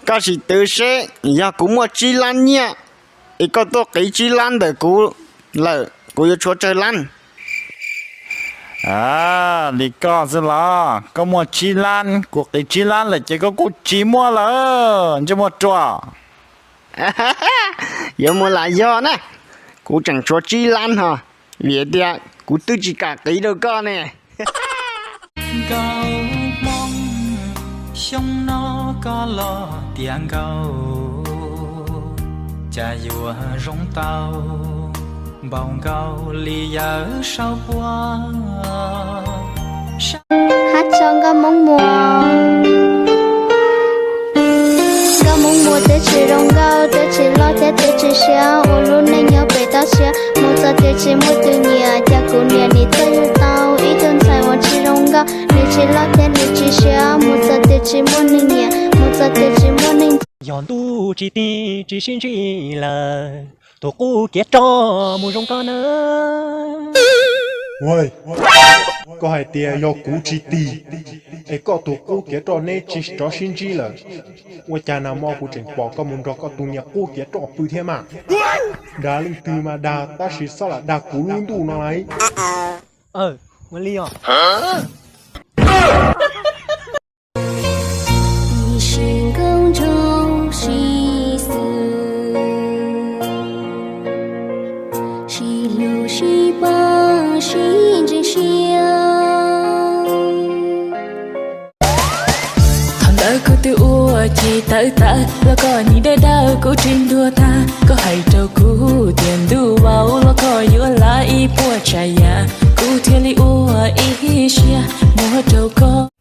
Koj sim twv seb, yog kuv muaj tsib lab nyiaj, es koj tuaj qiv tsib lab ntawm kuv lawm, kuv yuav tshuav tsawg lab? Li koj xwb los, koj muaj tsib lab, kuv qiv tsib lab lawm ces koj kuj tsis muaj lawm, ntsej muag ruam. Yuav mus lam yog na, kuv tseem tshuav tsib lab no, vim tias kuv twb tsis kam qiv rau koj ne. Nkauj Hmoob, xyoo no koj los tiav nkauj, cas yuav zoo tau npaum nkaus li yawm saub puab. Hab tso nkauj Hmoob muas. Nkauj Hmoob muas twb tsis zoo nkauj, twb tsis loj thiab twb tsis siab, ua lub neej nyob pem toj siab, mus txog tias tsis muaj tus nyiam, cas kuv niam nim txawj yug tau ib tug ntxhais uas tsis zoo nkauj, nws tsis loj thiab nws tsis siab, mus txog tias tsis muaj neeg nyiam, mus txog tias tsis muaj neeg. Yog ntuj tsis tig tsis sib ntsib lawm, tus qub kev roj mus zoo koj na. Koj hais tias yog kuv tsis tig, es koj tus qub kev roj neb tsis rov sib ntsib lawm, ua cas nag hmo kuv tseem pom koj mus nrog koj tus niam qub kev roj pw thiab mas? Dag leej twg mas dag, tab sis txhob lam dag kuv lub ntuj no lauj. Ua li os. Ib sim nkauj ntshav sib xws, sib hlub sib pab sib ntseeg siab. Thaum ntawd kuv twb ua chim tawv tawv los koj nim dawb dawb kuv tsis ntuag tag. Koj hais rau kuv tias ntuj vauv los koj yuav lav ib puas tsav yam, kuv thiaj li ua ib siab muab rau koj.